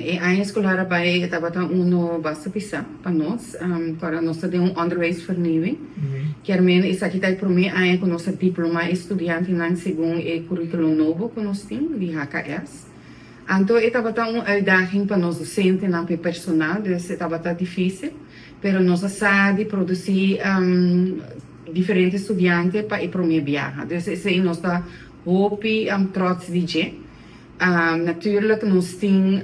E aña escolar a bay e tabata uno basta pisa pa nos. Ora nos ta den un onderwijsvernieuwing. Kier men esaki ta e prome aña cu nos a diploma e studiantenan segun e curriculum nobo cu nos tin di HKS. Anto e tabata un uitdaging pa nos docentenan, pa e personal, dus e tabata dificil, pero nos a sa di produci diferente studiante pa e prome biaha. Dus esey nos ta hopi trots di dje. Natuurlijk nos tin,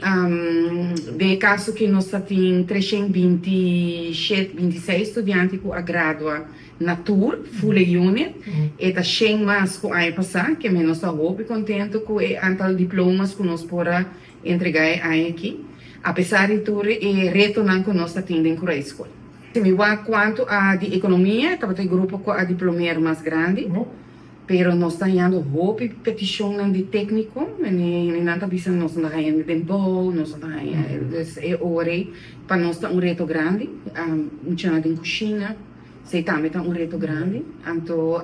den e caso ki nos ta tin 327, 26 studiante cu a gradua na tur, full unit, e ta 100 mas cu aña pasa, ke men nos ta hopi contento cu e aantal diplomas cu nos por a entrega e aña aki, apesar di tur e retonan cu nos ta tin den Kruisschool. Si mi wak cuanto a di economia, tabata e grupo cu a diplomeer mas grandi. Pero nos ta hañando hopi peticionnan di tecnico, nan ta bisa nos no ta haña den bou, nos no ta haña, dus e ora ei pa nos ta un reto grandi, muchanan den cushina, esei tambe ta un reto grandi, anto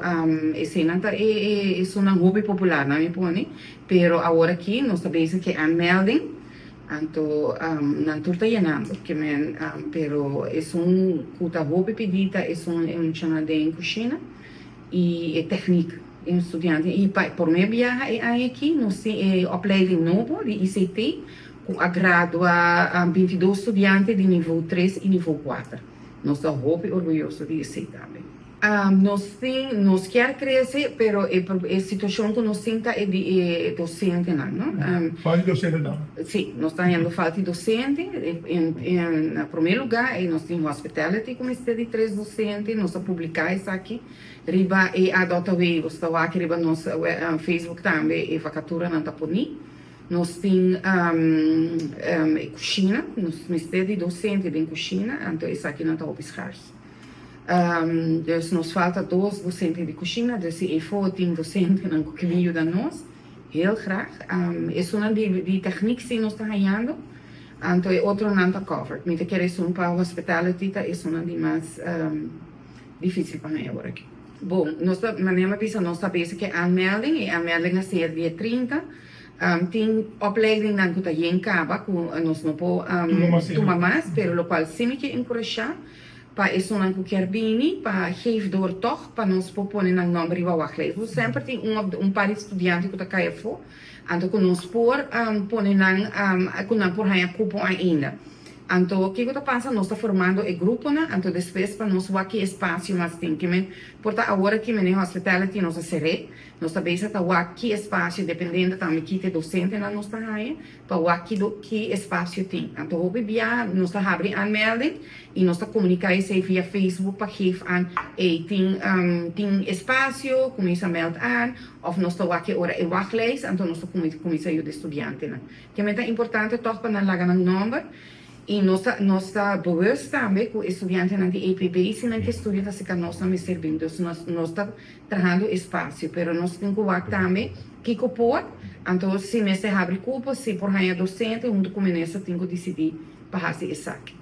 eseinan ta e esunnan hopi popular nan mi pone, pero awor aki nos ta bezig ke aanmelding, anto nan tur ta yenando, ke men, pero esun ku ta hopi pidi ta esun e muchanan den cushina. Y e techniek di un studiante. Y pa e prome biaha e aña aki nos tin e opleiding nobo di ICT cu a gradua 22 studiante di nivo 3 y nivo 4. Nos ta hopi orguyoso di esey tambe. Nos tin, nos kier crece pero e e situacion cu nos tin ta e di e docentenan, no. Falta di docentenan? Si, nos ta hañando falta di docente. Na prome lugar e nos tin hospitality cu mester di tres docente, nos a publica esaki riba e AW, bo ta wak riba nos Facebook tambe e vacaturanan ta poni. Nos tin e cushina, nos mester di docente den cushina, anto esakinan ta hopi schars. Dus nos falta dos docente di cushina, dus si efo tin docentenan cu ke bin yuda nos, heel graag. Esunnan di techniek si nos ta hañando. Anto e otronan ta covered. Mi ta kere esun pa hospitality ta esunnan di mas dificil pa haña awor aki. Bon, nos ta, manera mi a bisa, nos ta bezig ku e aanmelding. E aanmelding a ser dia 30. Tin opleidingnan ku ta yen kaba ku nos no por tuma mas, pero lokual si mi ke enkurashá pa esunnan ku kier bini pa geef door tòg pa nos por pone nan nòmber riba wachtlijst. Bo semper tin un òf un par di studiante ku ta kai afó. Anto ku nos por pone nan ku nan por haña kupo ainda. Anto kiko ta pasa nos ta formando e gruponan anto despues pa nos wak ki espasio mas tin. Ke men por ta awor aki mene hospitality nos a ser'é, nos ta bezig ta wak ki espasio dependiendo tambe ki te dosentenan nos ta haña pa wak ki ki espasio tin. Anto hopi bia nos ta habri aanmelding y nos ta comunica esey via Facebook pa geef aan ey tin tin espasio cuminsa meld aan. Of nos ta wak e ora e wachtlijst, anto nos ta cuminsa yuda e studiantenan. Kimen ta importante toch pa nan laga nan nomber y nos ta nos ta bewust tambe cu e studiantenan di EPB si nan ke studia ta cerca nos nan mester bin. Dus nos nos ta trahando espacio pero nos tin cu wak tambe kico por, anto si mester habri cupo, si por haya docente hunto cu minister tin cu dicidi pa haci esaki.